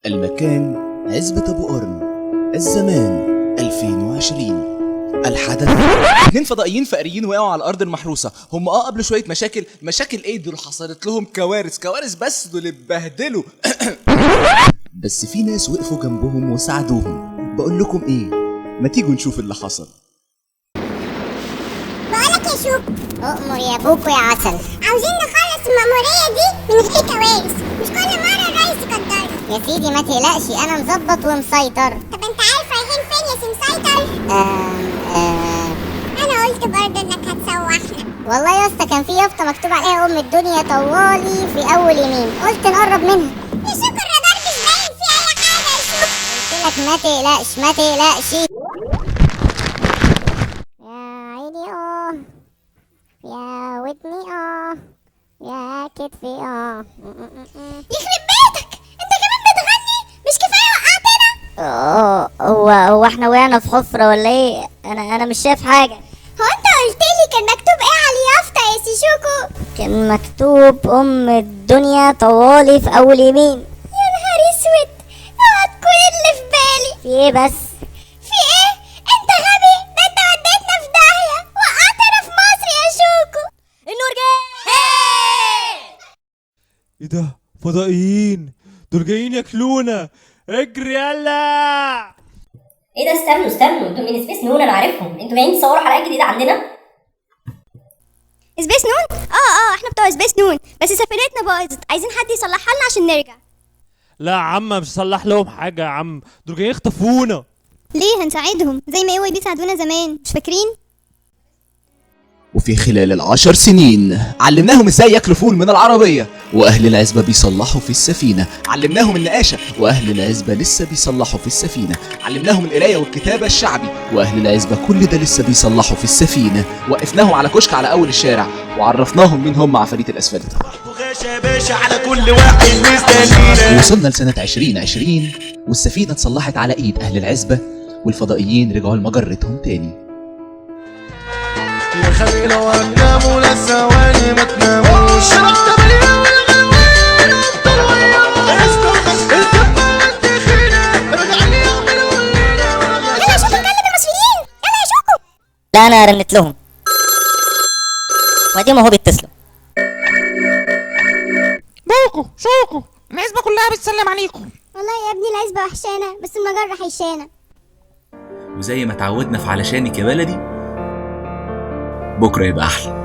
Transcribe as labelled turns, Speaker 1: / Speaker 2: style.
Speaker 1: المكان عزبة أبو قرن، الزمان 2020. الحدث اتنين فضائيين فقريين وقعوا على الارض المحروسة. هم قبل شوية مشاكل، مشاكل ايه دول؟ حصلت لهم كوارث، كوارث بس دول اتبهدلوا. بس في ناس وقفوا جنبهم وساعدوهم. بقول لكم ايه، ما تيجوا نشوف اللي حصل.
Speaker 2: بقولك يا شوكو.
Speaker 3: أؤمر يا بوكو يا عسل.
Speaker 2: عاوزين نخلص المأمورية دي من غير كوارث، مش كل مرة الرئيس يقدرنا.
Speaker 3: يا سيدي ما تقلقش، أنا مظبط ومسيطر.
Speaker 2: طب أنت عارف رايحين فين يا سي مسيطر؟ أنا قلت برضه إنك هتسوحنا.
Speaker 3: والله يا اسطى كان في يافطة مكتوب عليها أم الدنيا طوالي في أول يمين، قلت نقرب منها.
Speaker 2: يا شوكو الرادار مش باين فيه أي حاجة يا شوكو.
Speaker 3: قلت لك ما تقلقش ما تقلقش. يا عيني يا ودني يا كتفي
Speaker 2: يخرب بيتك، انت كمان بتغني؟ مش كفاية وقعتنا؟
Speaker 3: هو احنا وقعنا في حفره ولا ايه؟ انا مش شايف حاجة.
Speaker 2: هو انت قلت لي كان مكتوب ايه على اليافطه يا سي شوكو؟
Speaker 3: كان مكتوب ام الدنيا طوالي في اول يمين.
Speaker 2: يا نهار اسود، اوعى تكون اللي في بالي.
Speaker 3: في ايه بس؟
Speaker 2: في ايه؟ انت غبي، ده انت وديتنا في داهية، وقعتنا في مصر يا شوكو.
Speaker 3: النور جاي.
Speaker 4: ايه ده؟ فضائيين دول جايين ياكلونا، اجري يلا.
Speaker 5: ايه ده؟ استنوا استنوا، انتوا من سبيس نون؟ انا عارفهم، انتوا جايين تصوروا حلقات جديدة عندنا.
Speaker 6: سبيس نون؟ احنا بتوع سبيس نون، بس سفينتنا باظت، عايزين حد يصلحها لنا عشان نرجع.
Speaker 4: لا يا عم مش هصلح لهم حاجة يا عم، دول جايين يخطفونا.
Speaker 6: ليه؟ هنساعدهم زي ما اي بيساعدونا زمان، مش فاكرين؟
Speaker 1: وفي خلال 10 سنين علمناهم ازاي ياكلوا فول من العربية، واهل العزبة بيصلحوا في السفينة. علمناهم النقاشة، واهل العزبة لسه بيصلحوا في السفينة. علمناهم القراية والكتابة الشعبي، واهل العزبة كل ده لسه بيصلحوا في السفينة. وقفناهم على كشك على اول الشارع وعرفناهم مين هم عفاريت الاسفلت. وصلنا لسنة 2020 والسفينة اتصلحت على ايد اهل العزبة، والفضائيين رجعوا لمجرتهم تاني.
Speaker 7: يا خلي لو هتناموا لثواني ما تناموش. شربت مليون والغلوان افضل وياك الكبه والتخينه رجع لي يوم والليلة.
Speaker 2: يلا يا شوكو نكلم المصريين، يلا يا شوكو.
Speaker 5: لا انا رنت لهم واديهم اهو بيتصلوا.
Speaker 8: بوكو شوكو العزبة كلها بتسلم عليكم.
Speaker 2: والله يا ابني العزبة وحشانه، بس المجرة حيشانه.
Speaker 1: وزي ما تعودنا في علشانك يا بلدي، بكرة يبقى أحلى.